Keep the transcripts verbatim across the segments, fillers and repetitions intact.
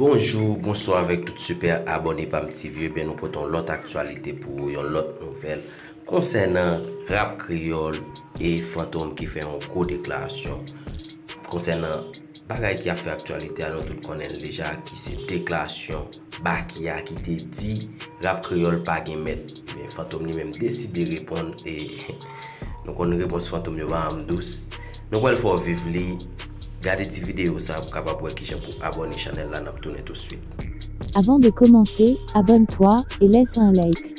Bonjou, bonswa avèk tout sipè abòne pa m T V, ebyen nou pote yon lòt aktyalite pou ou, yon lòt nouvèl konsènan rap kreyòl e Fantom ki fè yon gwo deklarasyon konsènan bagay ki ap fè aktyalite a, nou tout konnen l deja, ki se deklarasyon Baky a ki te di rap kreyòl pa gen mèt. Men Fantom li menm deside reponn e nou konn repons Fantom yo pa janm dous. Nou pral fè w viv li. Gade ti videyo sa pou w kapab wè kijan pou abòne chanèl la, n ap tounen touswit. Avant de commencer, abonne-toi et laisse un like.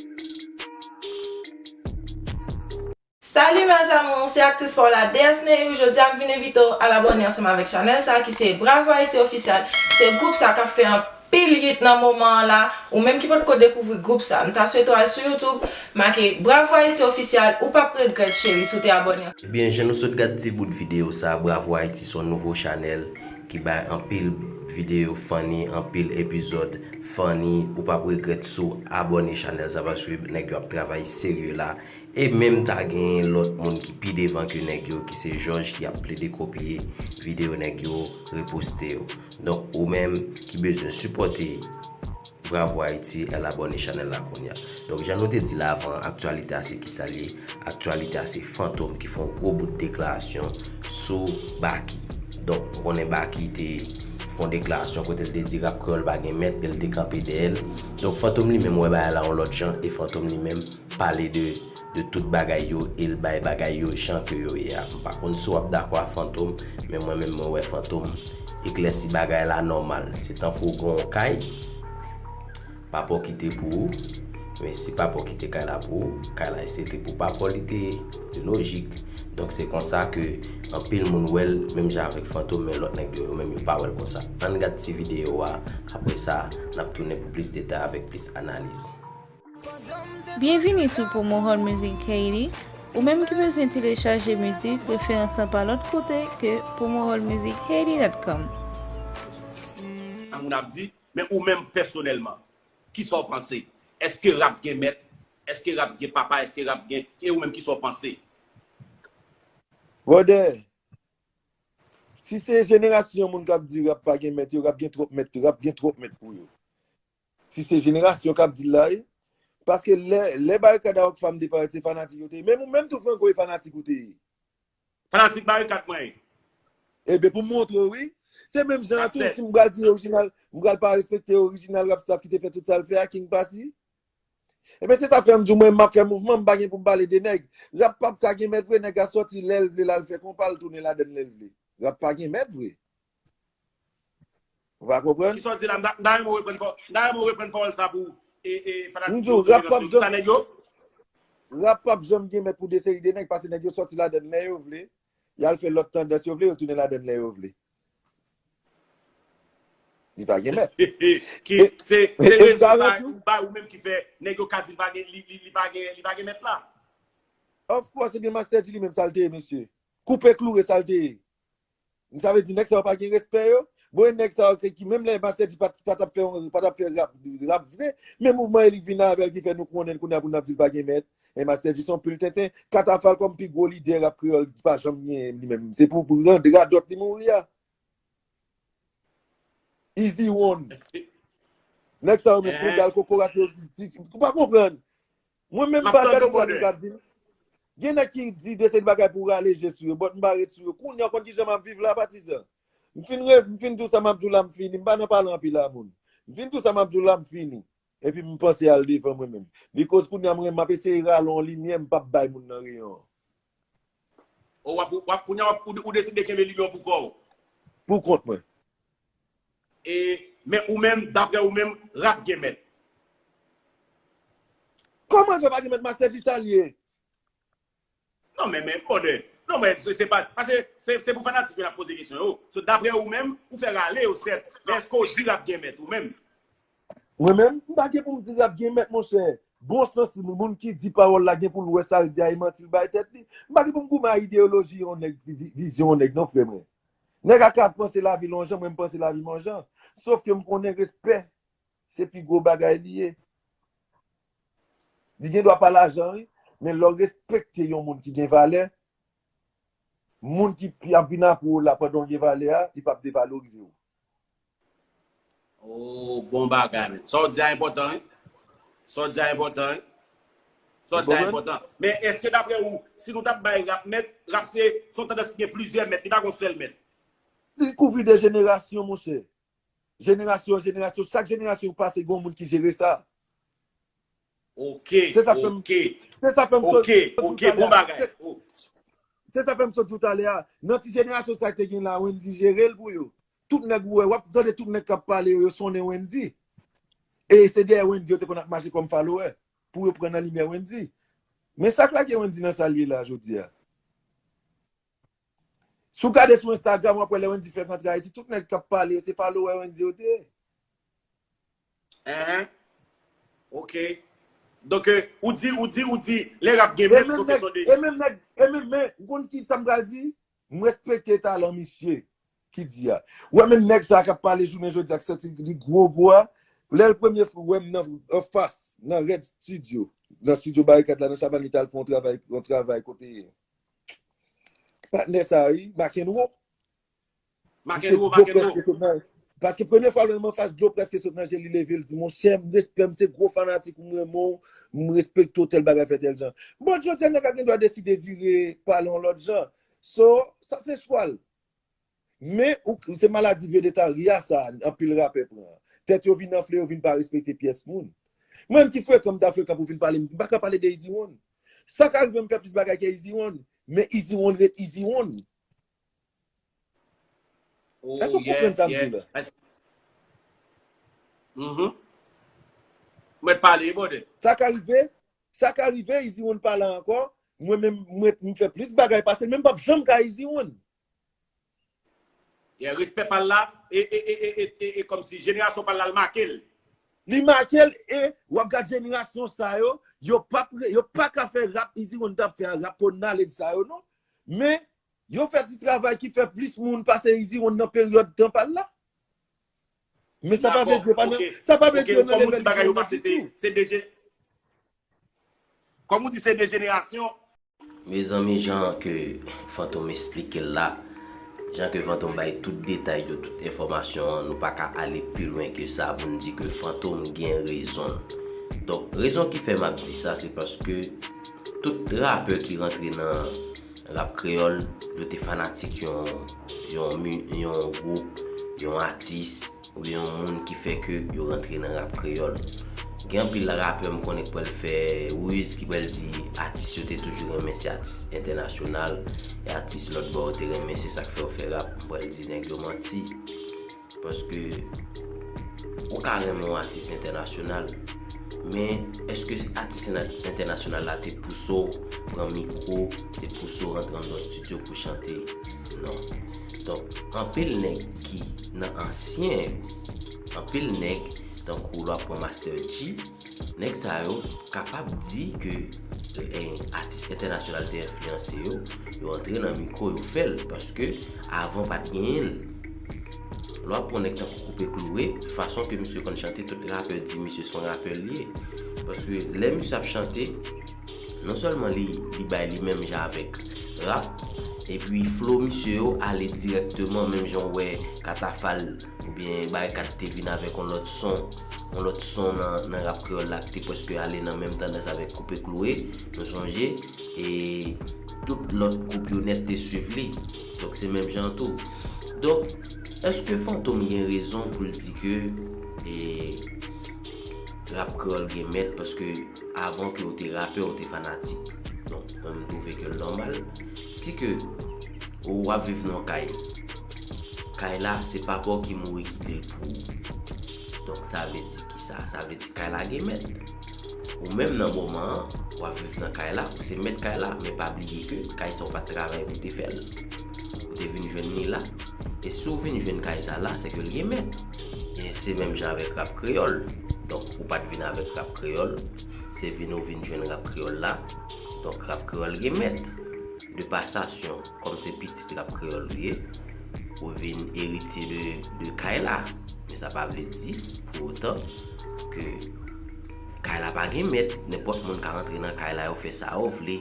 Salut mes amours, c'est actrice Paula D S Neyou. Jodi a m vin envite w al abòne ansanm avèk chanèl sa ki se Bravo Haïti Official. Se gwoup sa k ap fè anpil hit nan moman an la. Ou menm ki potko dekouvri gwoup sa, m ta swete w al sou YouTube, make Bravo Haïti Official, ou p ap regrèt cheri si w te abòne ansanm. Ebyen, jan nou sot gad ti bout videyo sa, Bravo Haïti se yon nouvo chanèl ki bay anpil videyo funny, anpil epizòd funny. Ou p ap regrèt si w abòne chanèl sa paske nèg yo ap travay serye la. E menm ta gen lòt moun ki pi devan ke nèg yo, ki se Jòj ki ap plede kopye videyo nèg yo, reposte yo. Donk ou menm ki bezwen sipòte Bravo Haïti, al abòne chanèl la kounye a. Donk jan nou te di l avan, aktyalite a se kisa l ye? Aktyalite a se Fantom ki fè yon gwo bout deklarasyon sou Baky. Donk nou konnen Baky te fè yon deklarasyon kote l te di rap kreyòl pa gen mèt e l te kanpe dèyè l. Donk Fantom li menm wè bagay la yon lòt jan e Fantom li menm pale de de tout bagay yo e l bay bagay yo jan ke yo ye a. M pa konn si w ap dakò a Fantom, men mwen menm mwen wè Fantom eklèsi bagay la nòmal. Se tankou w gen yon kay, papa w kite pou ou, men si papa w kite kay la pou ou, kay la se te pou papa w li te ye. Li lojik. Donk se konsa ke anpil moun wè l menm jan avèk Fantom, men lòt nèg yo, yo menm yo pa wè l konsa. Ann gad ti videyo a, apre sa n ap tounen pou plis detay avèk plis analiz. Byenvini sou Promohall Music Haiti. Ou menm ki bezwen telechaje mizik, referans lan pa lòt kote ke promohallmusichaiti.com. Moun ap di, men ou menm pèsonèlman, kisa w panse? Èske rap gen mèt? Èske rap gen papa? Èske rap gen, e ou menm kisa w panse? Brother, si se jenerasyon moun k ap di rap pa gen mèt yo, rap gen twòp mèt, rap gen twòp mèt pou yo. Si se jenerasyon k ap di l la wi. Paske lè lè Barikad a Rockfam te parèt se fanatik yo te ye. Menm ou menm tou Franco e fanatik ou te ye. Fanatik Barikad mwen ye. Ebyen pou m montre w wi. Se menm jan an tou si m pral di orijinal, m pral pa respekte orijinal rap staff ki te fè tout sa l fè a, King Passy. Ebyen se sa k fè m di w mwen m ap fè mouvman, m pa gen pou m pale de nèg. Rap p ap ka gen mèt vre, nèg a sòti lè l vle l al fè konpa l tounen ladann lè l vle. Rap pa gen mèt vre. Ou pa konprann? Kisa w di la? M ta renmen w reprann pawòl sa pou e, e, fanatik yo, sa nèg yo? Rap p ap janm gen mèt pou de seri de nèg, paske nèg yo sòti ladann lè yo vle, y al fè lòt tandans yo vle, yo tounen ladann lè yo vle. Li pa gen mèt. Ki se se rezon sa ou bay ou menm ki fè nèg yo ka di li pa gen li li li pa gen li pa gen mèt la. Of course, ebyen Master Dji li menm sa l te ye mesye. Koupe kloure sa l te ye. Sa vle di nèg sa yo pa gen respè yo. Bon e nèg sa yo ki menm lè Master Dji pa t ap fè pa t ap fè rap rap vre, men mouvman Elik vin avè l ki fè nou konnen l kounye a pou n ap di l pa gen mèt. E Master Dji se yon pil tenten. Katafal kòm pi gwo lidè rap kreyòl ki pa janm genyen li menm. Se pou pou rande radòt li mouri a. Easy one. Nèg sa yo menm fondal kokorat yo. Ou pa konprann. Mwen menm m pa gade sa nèg ap di m. Gen nèg ki di de seri bagay pou rale je sou yo, but m pa ret sou yo. Kounye a w konn kijan m ap viv la patizan. M fin re, m fin di w sa m ap di w la m fini, m pa nan pale anpil a moun. M fin di w sa m ap di w la m fini. Epi m panse al devan mwen menm. Because kounye a mwen m ap eseye rale yon limyè m p ap bay moun nan reyon an. O w ap w ap kounye a w ap ou deside kenbe limyè w pou kò w. Pou kont mwen. E men ou menm, daprè ou menm, rap gen mèt. Kòman l fè pa gen mèt Master Dji sa l ye? Non men men brother. Non men se se pa paske se se pou fanatik yo n ap poze kesyon yo. So daprè ou menm, ou fè rale yo sèt. Men èske w di rap gen mèt ou menm? Mwen menm, m pa gen pou m di rap gen mèt monchè. Bon sans moun ki di pawòl la gen pou l wè sa l di a e manti l bay tèt li. M pa gen pou m goumen a ideyoloji yon nèg, vizyon yon nèg non frè mwen. Nèg a ka panse lavi l yon jan, mwen m panse lavi m yon jan. Sof ke m konnen respè se pi gwo bagay li ye. Li gen dwa pa lajan wi, men lè w respekte yon moun ki gen valè, moun ki ap vin apre w la pandan w gen valè a, li p ap devalorize w. Oh, bon bagay, men. Sa w di a enpòtan, wi. Sa w di a enpòtan, wi. Sa w di a enpòtan. Men èske daprè ou, si nou t ap bay rap mèt, rap se, se yon tandans ki gen plizyè mèt, li pa gen yon sèl mèt. Li kouvri de jenerasyon, monchè. Jenerasyon an jenerasyon, chak jenerasyon ki pase, gen yon moun ki jere sa. Ok, se sa fè m, ok. Se sa fè m sot, ok, ok, bon bagay. Oh. Se sa fè m sot di w talè a. Nan ti jenerasyon sa te gen la, Wendy jere l pou yo. Tout nèg ou wè, w ap tande tout nèg k ap pale yo, yo sonnen Wendy. E se dèyè Wendy yo te konn ap mache kòm follower, pou yo pran nan limyè Wendy. Men sa k lage Wendy nan sa l ye la jodi a. Si w gade sou Instagram, w ap wè lè Wendy fèk antre Ayiti, tout nèg k ap pale yo, se follower Wendy yo te ye. Hein? Ok. Donk, euh, ou di, ou di, ou di, lè rap gen mèt, fò ke sonde. E menm nèg, e menm, men, ou konn ki sa m pral di? M respekte talan misye ki di a. Ou wè menm nèg sa k ap pale jounen jodi a, k santi li gwo gwo a, lè l premye fwa wè m nan anfas, nan Red Studio, nan Studio Barikad la, nan Chavannes, li t al fè yon travay, yon travay kote patnè sa, wi, McEnroe. McEnroe, McEnroe. Paske premye fwa l wè m anfas, dlo prèske sot nan je l, li leve, l di, monchè, m respè, m se gwo fanatik ou, m renmen w, m respekte w, tèl bagay fè tèl jan. Bon, jodi a, nèg la gen dwa deside vire pale yon lòt jan. So, sa se chwa l. Men, ou, se maladi vedetarya sa, anpil rapè pran. Tèt yo vin anfle, yo vin pa respekte pyès moun. Mwen menm ki frekan, m ta frekan pou vin pale, m pa ka pale de Easy One. Sa ka rive m fè plis bagay ke Easy One, men Easy One ret Easy One. Èske w konprann sa m di w la? Mwen pale, brother. Sa ka rive, sa ka rive, Easy One pa la ankò, mwen menm, mwen, m fè plis bagay pase l, men m p ap janm ka Easy One. Yeah, respè pa l la, e, e, e, e, e, e kòmsi jenerasyon pa l la, l make l. Li make l, e w ap gad jenerasyon sa yo, yo p ap, yo pa ka fè rap Easy One t ap fè a, rap Konale sa yo, non. Men, yo fè ti travay ki fè plis moun pase Easy One nan peryòd tan pa l la. Men sa pa vle di yo pa nan, sa pa vle di yo nan level Easy One nan ditou. Kòm ou di, se de jenerasyon. Mezanmi, jan ke Fantom esplike l la, jan ke Fantom bay tout detay yo, tout enfòmasyon an, nou pa ka ale pi lwen ke sa pou n di ke Fantom gen rezon l. Donk, rezon ki fè m ap di sa, se paske tout rapè ki rantre nan rap kreyòl, yo te fanatik yon, yon, yon gwoup, yon atis, oubyen yon moun ki fè ke yo rantre nan rap kreyòl. Gen anpil rapè m konnen k pral fè riz, ki pral di atis yo te toujou renmen se atis entènasyonal, e atis lòt bò yo te renmen se sa k fè yo fè rap, m pral di nèg yo manti. Paske ou ka renmen yon atis entènasyonal, men èske atis entènasyonal la te pouse w pran mikwo, te pouse w rantre anndan estidyo pou chante? Non. Donk, anpil nèg ki nan ansyen yo, anpil nèg tankou lè w ap pran Master Dji, nèg sa yo kapab di ke eh, atis entènasyonal te enfliyanse yo, yo antre nan mikwo, yo fè l, paske avan pa t genyen l. Lè w ap pran nèg tankou Koupe Kloure, fason ke misye konn chante, tout rapè di misye se yon rapè l ye. Paske lè misye ap chante, non sèlman li, li bay li menm jan avèk rap, epi flow misye yo ale dirèkteman, menm jan w wè Katafal oubyen Barikad te vin avèk yon lòt son, yon lòt son nan, nan rap kreyòl la ki te prèske ale nan menm tandans avèk Koupe Kloure, nou sonje, e tout lòt gwoup yo nèt te swiv li. Donk se menm jan tou. Donk, èske Fantom gen rezon pou l di ke e, rap kreyòl gen mèt? Paske avan ke w te rapè, w te fanatik. Donk, mwen, m twouve ke l nòmal. Si ke w ap viv nan yon kay, kay la, se papa w ki mouri kite l pou ou. Donk, sa vle di kisa? Sa vle di kay la gen mèt. Ou menm nan moman an, w ap viv nan kay la, ou se mèt kay la, men pa bliye ke kay sa w pa t travay pou w te fè l. Ou te vin jwenn li la. E si w vin jwenn kay sa la, se ke l gen mèt. E se menm jan avèk rap kreyòl. Donk, ou pa t vin avèk rap kreyòl, se vin ou vin jwenn rap kreyòl la. Donk, rap kreyòl gen mèt. De pasasyon, kòm se pitit rap kreyòl ou ye, ou vin eritye de, de kay la. Men sa pa vle di, pou otan, ke Kay la pa gen mèt, nenpòt moun ka rantre nan kay la, yo fè sa yo vle.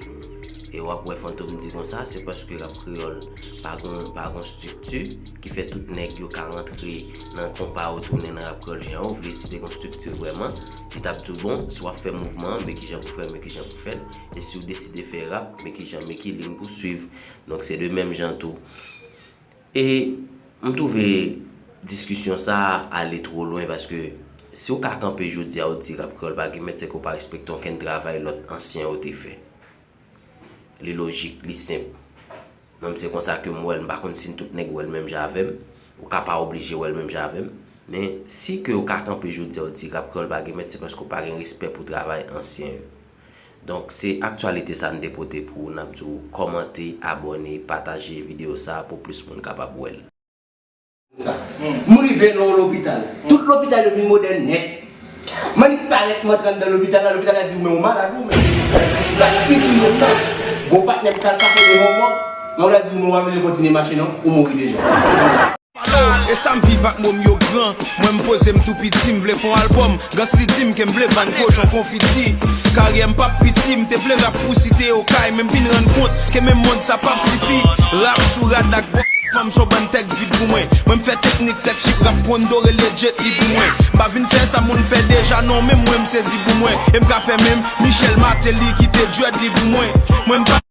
E w ap wè Fantom di konsa, se paske rap kreyòl pa gon, pa gon estrikti, ki fè tout nèg yo ka rantre nan konpa yo, tounen nan rap kreyòl jan yo vle. Si te gon estrikti vrèman, li t ap di w, bon, si w ap fè mouvman an, men kijan pou fè l, men kijan pou fè l. E si w deside fè rap, men kijan, men ki liy pou swiv. Donk se de menm jan tou. E m twouve diskisyon sa a ale two lwen, paske si w ka kanpe jodi a, w di rap kreyòl pa gen mèt, se ke w pa respekte okenn travay lòt ansyen yo te fè. Li lojik, li senp. Mwen, se konsa ke m wè l, m pa konn si tout nèg wè l menm jan avè m. Ou ka pa oblije wè l menm jan avè m. Men, si ke w ka kanpe jodi a, w di rap kreyòl pa gen mèt, se paske w pa gen respè pou travay ansyen yo. Donk, se aktyalite sa n te pote pou w, n ap di w kòmante, abòne, pataje videyo sa a pou plis moun kapab wè l. Sa. M rive nan yon lopital. Tout lopital yo vin modèn nèt. M annik parèt, m antre anndan lopital la, lopital la di m, men ou malad ou menm. Sa k pi touye m nan, gon patnè m k al pase devan yon mòg, mòg la di m, men ou pa bezwen kontinye mache non, ou mouri deja. E sa m viv ak mo m yo gran. Mwen m poze m tou piti, m vle fè yon albòm. Gans li di m ke m vle vann kochon konfiti. Karyè m p ap piti, m te vle rap pou site Okay, men m vin rann kont ke menm mond sa p ap sifi. Rap sou rad ak bò fanm s on bann tèks vid pou mwen. Mwen m fè teknik tèks chif rap kondo rele Jet Li pou mwen. M pa vin fè sa moun fè deja non, men mwen m sezi pou mwen. E m ka fè menm Michel Martelly kite dread li pou mwen. Mwen m pa